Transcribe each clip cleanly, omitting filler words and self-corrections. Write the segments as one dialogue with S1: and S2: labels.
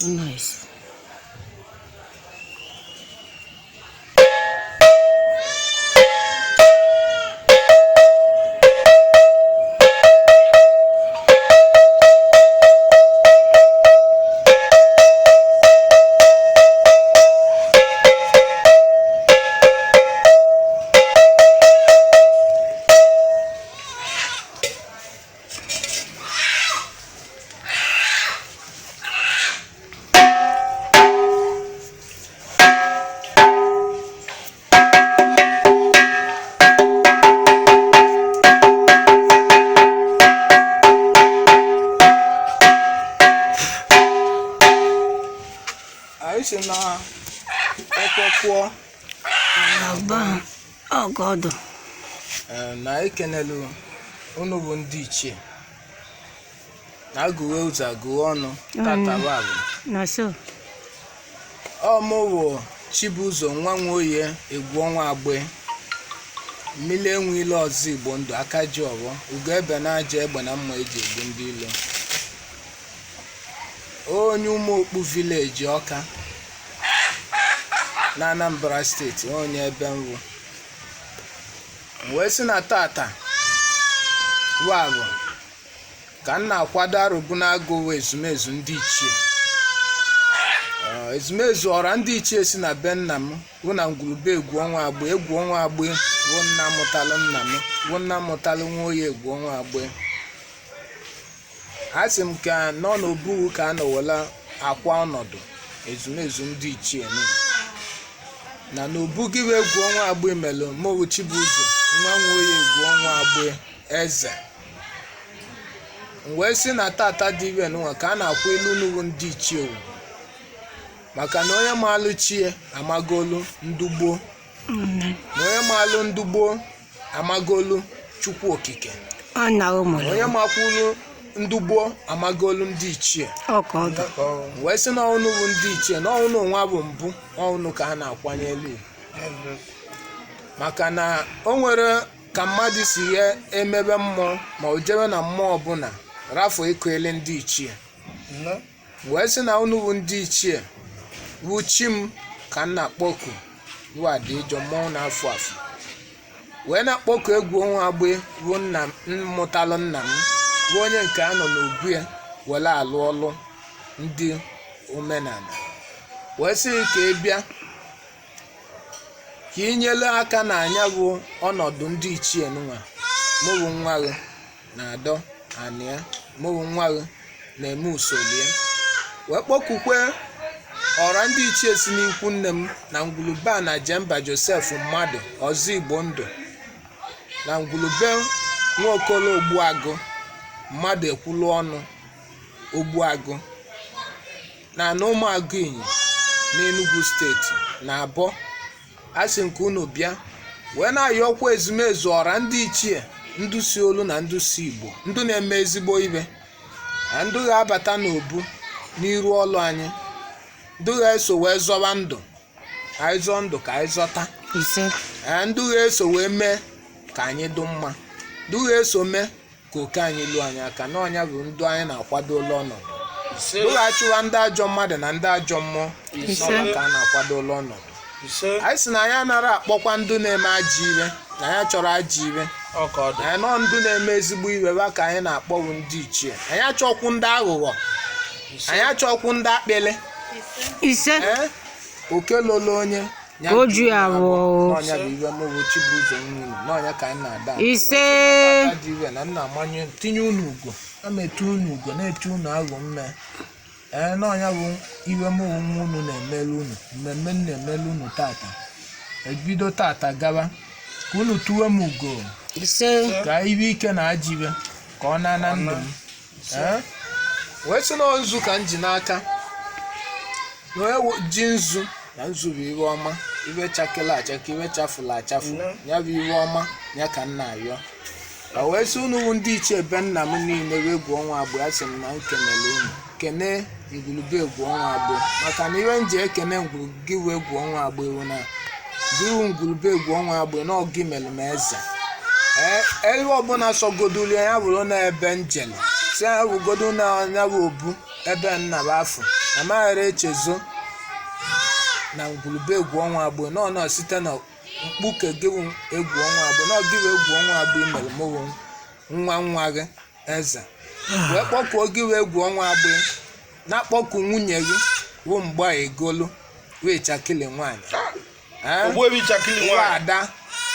S1: Nice.
S2: Anyị si na ekwe kwụọ.
S1: Agba ọgọdọ.
S2: Ee, na ekenelu unu bụ ndị ichie na agụwe ụzọ agụwe ọnụ tata bụ abụ.
S1: Na so.
S2: Ọ mụ bụ Chibụzọ nwa Nwoye egwu ọnwa agbe mmili enwe ile ọzọ Igbo ndụ aka ji ọbọ ugo ebe na aja egbe na mma eji egbu ndị ilo onye ụmụokpu village Ọka na Anambra steeti, onye ebe mbụ wee sị na tata wabụ ka m na-akwado arụbụnagụ ezumezu ndị ichie. Ezumezu ọra ndị ichie si na be nna m bụ na ngwurube egwu ọnwa agbe egwu ọnwa agbe bụ nna mụtalụ nna m bụ nna mụtalụ Nwoye egwu ọnwa agbe. A sị m ka nọ n'obuwu ka a nọwela akwa ọnọdụ ezumezu ndị ichie nụ na n'obu gị bụ egwu ọnwa agbe melụ mụwụ Chibụzọ nwa Nwoye egwu ọnwa agbe eze. M wee sị na tata dị ibe nụnwa ka a na-akwa elu n'uwu ndị ichie ugwu, maka na onye maalụ chie amagolu ndụ gboo, na onye maalụ ndụ gboo amagolu Chukwu Okike,
S1: Ọ na ụmụ.
S2: na onye makwulu ndụ gboo amagolu ndị ichie.
S1: Ọgọdọ.
S2: M wee sị na ọnụ bụ ndị ichie na ọnụ nwa bụ mbụ ọnụ ka a na-akwanye elu ugwu, maka na o nwere ka mmadụ si ya emebe mmụọ ma o jebe na mmụọ ọbụla rafụ ịkụ ele ndị ichie. Wee sị na unu bụ ndị ichie bụ chi m ka m na-akpọku dị ịjọ mmọnwụ na-afụ afụ wee na-akpọku egwu ọnwa agbe bụ nna m mụtalụ nna m bụ onye nke a nọ n'obu ya were alụ ọlụ ndị omenala, wee sị ka ị bịa ka ị nyere aka na anya bụ ọnọdụ ndị ichie nwa mụbụ nwa gị na-adọ anịa mụbụ nwa gị na-eme usoro ya, wee kpọkukwe ọra ndị ichie si n'ikwu nne m na ngwulube a na Jemba Joseph mmadụ ọzọ Igbo ndụ na ngwulube Nwaokolo Ogbuagụ mmadụ ekwulu ọnụ Ogbuagụ na ana ụmụagụ Inyi n'Enugu steeti na abọ. A sị nke unu bịa wee na-ayọkwa ezumezu ọra ndị ichie ndụ si olu na ndụ si Igbo ndụ na-eme ezigbo ibe na ndụ ga-abata n'obu n'iru ọlụ anyị, ndụ ga-eso wee zọba ndụ anyị zọọ ndụ ka anyị zọta,
S1: Ise.
S2: ndụ ga-eso wee mee ka anyị dụ mma, ndụ ga-eso mee ka oke anyị lụọ anyị aka na ọnya bụ ndụ anyị na-akwado ụlọ ọnọdụ, ndụ ga-achụwa ndị ajọ mmadụ na ndị ajọ mmụọ ka a na-akwado ụlọ ọnọdụ. Anyị sị na anyị anara akpọkwa ndụ na-eme ajọ iwe na anyị chọrọ ajọ iwe, anyị nọ ndụ na-eme ezigbo iwe ba ka anyị na-akpọwu ndị ichie. Anyị achọkwu ndị aghụghọ, anyị achọkwu ndị akpịlị.
S1: Ise.
S2: Oke lolo onye
S1: Ka o ju ya abụọ.
S2: N'ọnya bụ iwe mụ bụ Chibụzọ nwa unu n'ọnya ka anyị na-ada.
S1: Ise.
S2: Dị iwe na nna amanye tinye unu ugo ama etu unu ugo na-etu unu aghụ mme. Ee, n'ọnya bụ iwe mụ nwa unu na-emelu unu mmemme m na-emelu unu tata ebido tata gaba ka unu tuwe m ugo.
S1: Ise.
S2: Ka iwe ike na ajọ iwe ka ọ na na ndụ m. Ee, wee sị na nzu ka m ji n'aka na onye ji nzu na nzu bụ iwe ọma, iwe chakela achaka, iwe chafụla achafụ, ya bụ iwe ọma ya ka m na-ayọ. Ka wee sị unu bụ ndị ichie be nna m niile wee gwuo ọnwa agbụ, a sị m na nkenele unu kene ngwurube egwu ọnwa agbụ, maka na iwe m ji ekene ngwuru gị wee gwuo ọnwa agbụ ewu na gị wụ ngwurube egwu ọnwa agbụ na ọgị melụ m eze. Ee, ebe ọbụla sọgodulu ya bụrụ na ebe njel si ya bụgodu na ya bụ obu ebe nna bụ afọ na maghara echezo na ngwurube egwu ọnwa agbụ nọ nọ site na mkpuke gị bụ egwu ọnwa agbụ na gị bụ egwu ọnwa agbụ imere mụrụ nwa nwa gị eze wee kpọkuo gị wee egwu ọnwa agbụ na-akpọku nwunye gị bụ mgba egolu wee chakili nwaanyị. Ee?
S3: Ogbuebi Chakili
S2: Wụ
S3: nwaanyị.
S2: Ada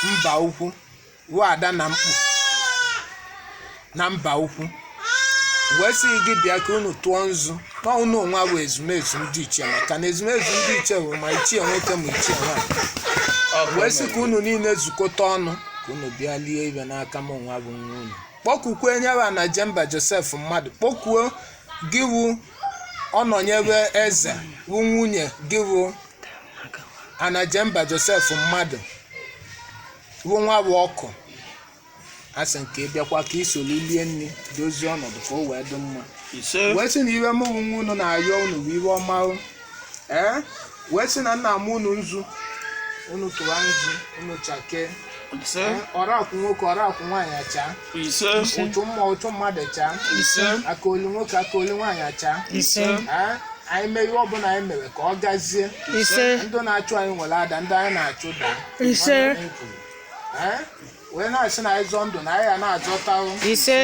S2: mba ukwu, wụ ada na mkpu na mba ukwu, wee sị gị bịa ka unu tụọ nzu na unu onwe bụ ezumezu ndị ichie, maka na ezumezu ndị ichie bụ ma ichie nwoke ma ichie nwaanyị. Wee sị ka unu niile zukọta ọnụ ka unu bịa lie ibe n'aka m onwe bụ nwa unu. Kpọkukwe nyewa na Jemba Josef mmadụ, kpọkuo gị wụ ọnọnyebe eze wụ nwunye gị wụ Anajemba Josef mmadụ wụ nwa bụ ọkụ, asị nke ị bịakwa ka isoro lie nri dozie ọnọdụ ka o wee dị mma.
S3: Ise.
S2: Wee sị na iwe mụ bụ nwa unu na-arịọ unu bụ iwe ọma o. Ee, wee sị na nna m unu nzu unu tụwa nzu unu chakee.
S3: Ise.
S2: Ee, ọrakwụ nwoke ọrakwụ nwaanyị achaa.
S3: Ise.
S2: Ụchụ mma ụchụ mmadụ chaa.
S3: Ise.
S2: Aka olu nwoke aka olu nwaanyị achaa.
S1: Ise.
S2: Ee, anyị mee ihe ọbụla anyị mere ka ọ gazie.
S1: Ise.
S2: Ndị na-achụ anyị nwere ada, ndị anyị na-achụ daa.
S1: Ise.
S2: Onye anyị kwuru. Ee, wee na-asị na anyị zọọ ndụ na anyị ya na-azọtawo.
S1: Ise.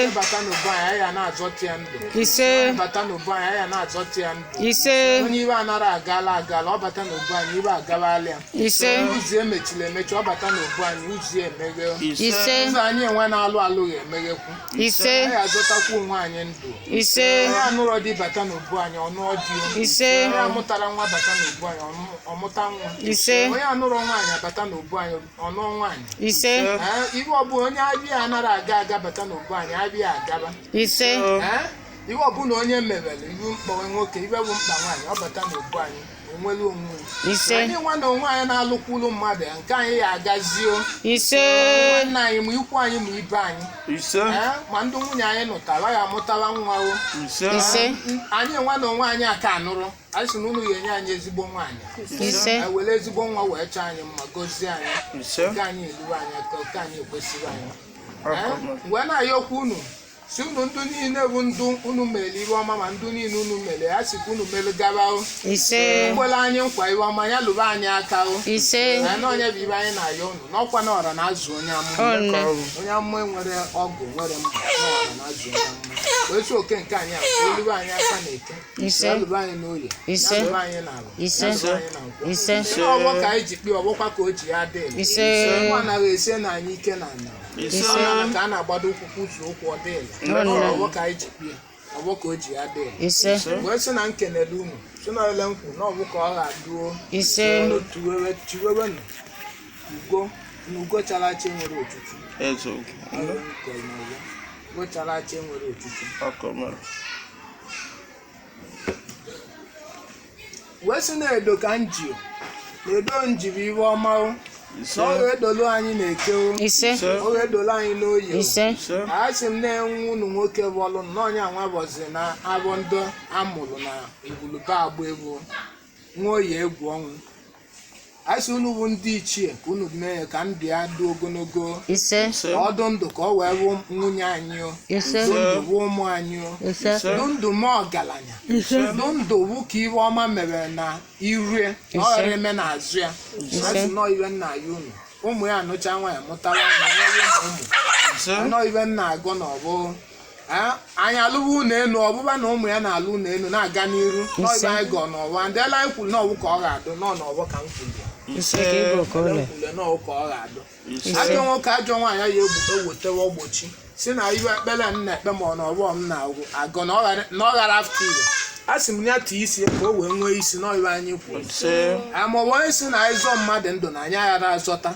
S2: Nwoke bata n'obu anyị, anyị ya na-azọta ya ndụ.
S1: Ise.
S2: Bata n'obu anyị, anyị ya na-azọta ya ndụ.
S1: Ise.
S2: Onye iwe anara agala agala, ọ bata n'obu anyị, iwe agabala ya.
S1: Ise.
S2: Ụzọ emechiri emechi, ọ bata n'obu anyị, ụzọ emeghe.
S1: Ise.
S2: Ụzọ anyị enwe na-alụ alụ ya emeghekwu.
S1: Ise.
S2: Anyị azọtakwu onwe anyị ndụ.
S1: Ise.
S2: Onye anụrọ di bata n'obu anyị, ọnụọ di o.
S1: Ise.
S2: Onye amụtara nwa bata n'obu anyị, ọmụta nwa.
S1: Ise.
S2: Onye anụrọ nwaanyị abata n'obu anyị, ọnụọ nwaanyị.
S1: Ise.
S2: Ee, iwe ọbụla onye abịa anara aga aga bata n'obu anyị, abịa agaba.
S1: Ise.
S2: Ee, iwe ọbụla onye mewere iwu mkpa nwoke, iwe bụ mkpa nwaanyị, ọ bata n'obu anyị, onwere onwe ya.
S1: Ise.
S2: Anyị nwa na onwe anyị na-alụkwulu mmadụ ya, nke anyị ya agazio.
S1: Ise.
S2: Nwanne anyị ma ikwu anyị ma ibe anyị.
S3: Ise.
S2: Ee, ma ndị nwunye anyị nụtara ya amụtala nwa o.
S3: Ise.
S1: Ise.
S2: Anyị nwa na onwe anyị aka anụrụ anyị sị na unu ga-enye anyị ezigbo nwaanyị.
S1: Ise.
S2: Anyị were ezigbo nwa wee chọọ anyị mma, gọzie anyị.
S3: Ise.
S2: Nke anyị eluwe anyị aka, nke anyị ekwesịrị anyị. Ee, wee na-ayọkwa unu si unu ndụ niile bụ ndụ unu mere iwe ọma, ma ndụ niile unu mere ya sị ka unu mere gaba o.
S1: Ise.
S2: Kwere anyị nkwa iwe ọma ya lụba anyị aka o.
S1: Ise.
S2: Na na onye bụ ibe anyị na-ayọ unu n'ọkwa na ọra na-azụ onye amụma.
S1: Ọnụ.
S2: Onye amụma nwere ọgụ nwere mma n'ọra na-azụ onye amụma wee sị oke nke anyị a oluwe anyị aka na eke.
S1: Ise.
S2: Ya lụba anyị n'oye.
S1: Ise.
S2: Ya lụba anyị n'ala.
S1: Ise.
S2: Ya lụba anyị na nkwọ.
S1: Ise.
S2: Ihe ọgbọ ka anyị ji kpee ọgbọkwa ka o ji ya dị elu.
S1: Ise.
S2: Nwa anaghị ese na anyị ike na ala.
S3: Ise.
S2: Ọnụ ka a na-agbado ụkwụ kwụzuo ụkwụ ọ dị elu.
S1: Ọnụ.
S2: Ọgbọ ka anyị ji kpee ọgbọ ka o ji ya dị elu.
S1: Ise.
S2: Wee sị na nkenele unu sị na ele nkwụ na ọbụ ka ọ ga-adụo.
S1: Ise.
S2: Unu tuwewe tiwewenụ ugo na ugo chara acha nwere otutu.
S3: Eze okwu.
S2: Ugo chara acha nwere otutu.
S3: Ọkụ mere.
S2: Wee sị na edo ka m ji na edo m ji bụ iwe ọma o.
S3: Ise.
S2: Na ọ ga-edolu anyị na-eke o.
S1: Ise.
S3: Ise.
S2: Ọ ga-edolu anyị n'oyi o.
S1: Ise.
S3: Ise.
S2: A sị m na-enwe unu nwoke bụ ọlụ na onye anwa bọzi na abụ ndị amụrụ na igwulube agba egwu nwa oyi egwu ọnwụ. A sị unu bụ ndị ichie ka unu mee ya ka ndụ ya dị ogologo.
S1: Ise.
S3: Ise.
S2: Ka ọ dị ndụ ka ọ wee bụ nwunye anyị o.
S1: Ise.
S2: Dị ndụ bụ ụmụ anyị o.
S1: Ise.
S2: Dị ndụ ma ọgaranya.
S1: Ise.
S2: Dị ndụ bụ ka iwe ọma mere na irie na ọ ghara eme n'azụ ya. A sị nọọ iwe nna ya unu ụmụ ya anụcha nwaanyị mụtara nwa nwere ụmụ ụmụ.
S3: Ise.
S2: Nọọ iwe nna agụ na ọbụ anyị alụwa ụlọ elu ọbụba na ụmụ ya na-alụ ụlọ elu na-aga n'iru. Nọọ ibe anyị gọọ n'ọwa ndị ele anyị kwuru n'ọwụ ka ọ ga-adụ nọọ n'ọwụ ka m kwuru.
S1: Ise ka ịbụ ka
S2: Ele
S1: ụlọ.
S2: m kwuru n'ọwụ ka ọ ga-adụ.
S3: Ise.
S2: Ajọ nwoke ajọ nwaanyị ya ewotewa ogbochi si na iwe ekpere m na-ekpe ma ọ na ọgbọ m na-agụ na ọ ghara afta iwe a sị m ya tee isi ya ka o wee nwee isi n'ọiwe anyị kwuru.
S3: Ise.
S2: Ma ọ bụ onye si na anyị zọọ mmadụ ndụ na anyị aghara azọta.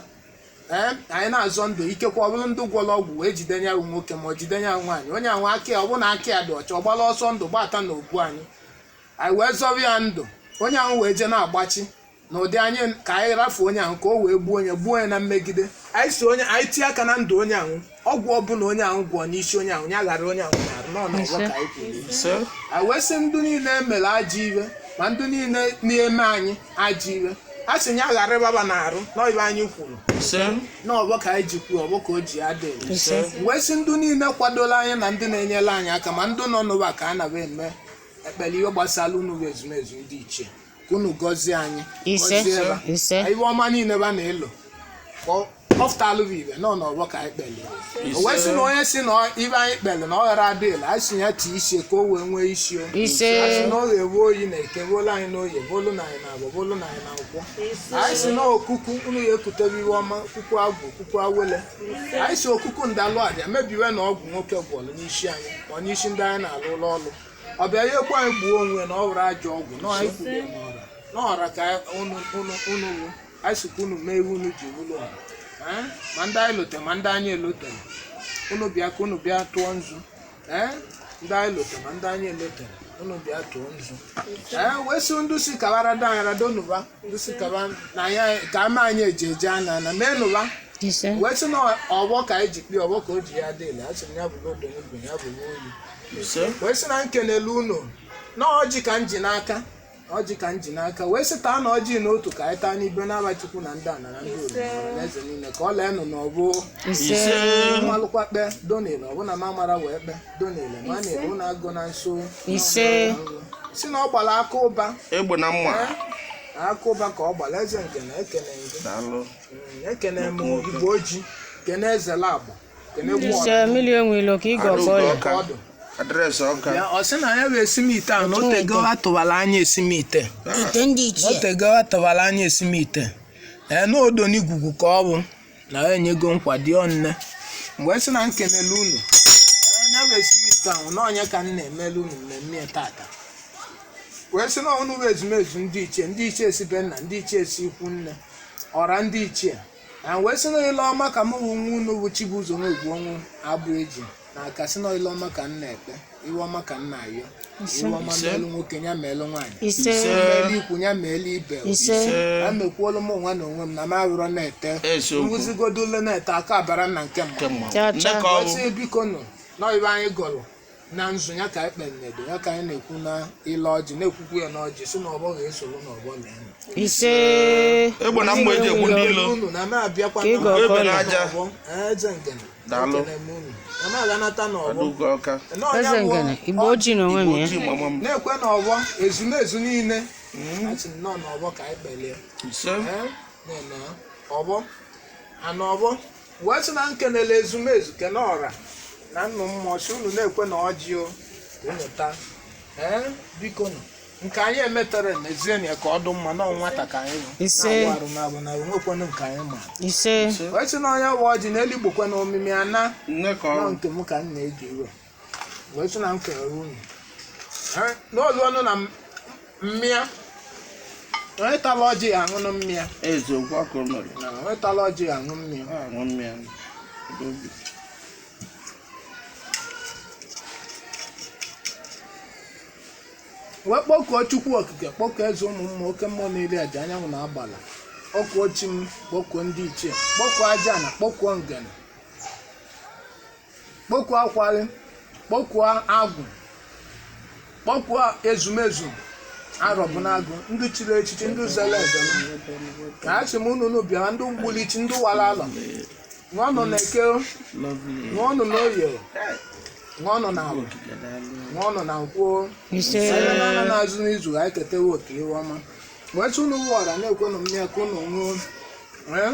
S2: Ee, anyị na-azọ ndụ ikekwe ọ bụrụ ndị gwọrọ ọgwụ wee jide ya bụ nwoke ma ọ jide ya bụ nwaanyị onye ahụ aka ya ọ bụrụ na aka ya dị ọcha ọ gbara ọsọ ndụ gbata na obu anyị anyị wee zọrọ ya ndụ onye ahụ wee jee na-agbachi na ụdị anyị ka anyị rafuo onye ahụ ka o wee gbuo onye gbuo onye na mmegide anyị si onye anyị tie aka na ndụ onye ahụ ọgwụ ọbụla onye ahụ gwọọ n'isi onye ahụ ya ghara onye ahụ na-arụ nọ n'ọgbọ ka anyị kwuru.
S3: Ise.
S2: Anyị wee sị ndụ niile emere ajọ iwe ma ndụ niile na-eme anyị ajọ iwe. A sị ya ghara ịbaba na-arụ n'ọibe anyị kwuru
S3: Ise.
S2: n'ọgbọ ka anyị ji kwuo, ọgbọ ka o ji adị.
S1: Ise.
S2: Wee sị ndị niile kwadola anyị na ndị na-enyere anyị aka, ma ndị nọ n'ụwa ka a na eme ekpere ihe gbasara unu bụ ezumezu ndị ichie, ka unu gọzie anyị.
S1: Ise.
S2: Gọzie ba.
S1: Ise.
S2: Iwe ọma niile ba na-elo ka ọ fụtalụ bụ ibe nọ n'ọgbọ ka anyị kpere. O wee sị na onye si na ibe anyị kpere na ọ ghara adịla, anyị sị ya tie isi ka o wee nwee isi o.
S1: Ise.
S2: A sị na ọ ga-ewe oyi na eke bolu anyị n'oye, bolu na anyị na agba, bolu na anyị na nkwọ. Anyị sị na okuku unu ya ekutebe iwe ọma, okuku agwụ, okuku awele. Anyị sị okuku ndalụ aja mebiwe na ọgwụ nwoke gwọrọ n'isi anyị, ma ọ n'isi ndị anyị na-alụ ụlọ ọlụ. Ọ bịa ya ekwe anyị gbuo onwe na ọ wụrụ ajọ ọgwụ na anyị kwuru n'ọra n'ọra ka unu unu unu wụ. Anyị sị ka unu mee iwu unu ji wụlụ ọra. Ee, ma ndị anyị lotere ma ndị anyị elotere, unu bịa ka unu bịa tụọ nzu. Ee, ndị anyị lotere ma ndị anyị elotere, unu bịa tụọ nzu. Ee, wee sị ndị si kabara da anyị radonuba, ndị si kaba na anyị ka ama anyị eji eje ana na menụba.
S1: Ise.
S2: Wee sị na ọgbọ ka anyị ji kpee, ọgbọ ka o ji ya dịla. A sị m ya bụrụ odonigwe, ya bụrụ oyi.
S3: Ise.
S2: Wee sị na nkenele unu na ọjị ka m ji n'aka, ọjị ka m ji n'aka. Wee sị taa na ọjị n'otu ka anyị taa n'ibe n'aba Chukwu na ndị ana na ndị oriri na eze niile ka ọ leenụ n'ọgbọ.
S1: Ise.
S3: Ise.
S2: Mmalụkwa kpe donile ọbụna ma mara wee kpe donile ma na-elu na agụ na nso.
S1: Ise.
S2: Si na ọ gbara aka ụba.
S3: Egbe na mma.
S2: Ee, aka ụba ka ọ gbara. Eze nke na ekene gị.
S3: Daalụ.
S2: Ekene m Igbo oji, kene eze labụ, kene gwu.
S1: Ise. Mmiri enwe ilo ka ịgọ
S3: Adaugo
S1: ka ọrịa.
S3: Ọka.
S2: Ọdụ.
S3: Adreesị Ọka.
S2: Ya ọ sị na ya bụ esimite ahụ na otego atụwala anya esimite.
S1: Ite ndị ichie.
S2: Otego atụwala anya esimite. Ee, n'odo n'igugu ka ọ bụ na ya enyego nkwado ọnne mgbe sị na nkenele unu. Ee, ya bụ esimite ahụ na onye ka m na-emelu unu mmemme ya tata. Wee sị na ọnụ bụ ezumezu ndị ichie, ndị ichie si be nna, ndị ichie si ikwu nne, ọra ndị ichie na. Wee sị na ile ọma ka m wụ nwa unu bụ Chibuzo Nwegwu ọnwụ abụ eji na aka. Sị na ile ọma ka m na-ekpe, iwe ọma ka m na-ayọ, iwe ọma meelu nwoke, ya meelu nwaanyị.
S1: Ise.
S2: Meelu ikwu, ya meelu ibe.
S1: Ise.
S2: A mekwuolu m onwe na onwe m na m arụrọ na-ete.
S3: Eziokwu.
S2: Ngụzigodule na-ete aka abara na nke
S3: Nke
S2: mmadụ.
S3: mma.
S1: Cha
S3: Nne
S1: cha.
S3: ka ọ bụ.
S2: Wee sị biko nụ nọ ibe anyị gọrọ na nzu ya ka anyị kpenedo ya ka anyị na-ekwu na ile ọjị, na-ekwukwu ya n'ọjị, si na ọgbọ ga-esoro n'ọgbọ leenụ.
S1: Ise.
S3: Egbe na mma eji egbu ndị ilo.
S2: Unu na m abịakwa
S1: Ka ịgọ
S2: na
S3: Egbe na
S1: ọkọlọ.
S3: aja.
S2: n'ọgbọ. Eze ngene.
S3: Daalụ.
S2: Ekene m unu na m aganata n'ọgbọ.
S3: Adaugo Ọka.
S2: Na ọnya
S1: Eze
S2: bụ
S1: ngene Igbo ojii na onwe m
S3: Igbo
S1: ya.
S3: ojii mama m.
S2: Na-ekwe n'ọgbọ ezumezu niile, asị m nọ n'ọgbọ ka anyị kpelie.
S3: Ise.
S2: Ee, na-ene ọgbọ ana ọgbọ. Wee sị na nkenele ezumezu, kene ọra na nnụ mmụọ, si unu na-ekwe na ọjị o ka unu taa. Ee, biko nụ nke anyị emetere mezie ya ka ọ dị mma na ọ nwata ka anyị bụ.
S1: Ise.
S2: Na-awụ arụ na-abụ na onwekwenụ nke anyị ma.
S1: Ise.
S2: Wee sị na onye wa ọjị n'elu igbokwe na omimi ana.
S3: Nne ka ọ
S2: nọ
S3: bụ.
S2: nke m ka m na-eji iwe. Wee sị na m kelere unu. Ee, n'olu ọnụ na mmịa onye tara ọjị ya aṅụnụ mmịa.
S3: Eziokwu ọkụ mere.
S2: Na onye tara ọjị ya aṅụ mmịa.
S3: Ọ aṅụ mmiri. Obi.
S2: Wee kpọkuo Chukwu okike, kpọkuo eze ụmụ mmụọ, oke mmụọ na-eri aja anyanwụ na agbala, kpọkuo chi m, kpọkuo ndị ichie, kpọkuo aja na kpọkuo ngene, kpọkuo akwali, kpọkuo agwụ, kpọkuo ezumezu arọbụnagụ, ndị chiri echichi, ndị zere ezere, ka a sị m unu unu bịara, ndị mgbulichi, ndị wara alọ, ṅụọnụ na eke,
S3: Lovely.
S2: ṅụọnụ na oye, ṅụọnụ na agwụ, ṅụọnụ na nkwụ.
S1: Ise.
S2: Anyị na-ana n'azụ n'izu anyị ketewe oke iwe ọma. Wee sị unu wụ ọra na-ekwenụ mmiri ka unu ṅụọ. Ee?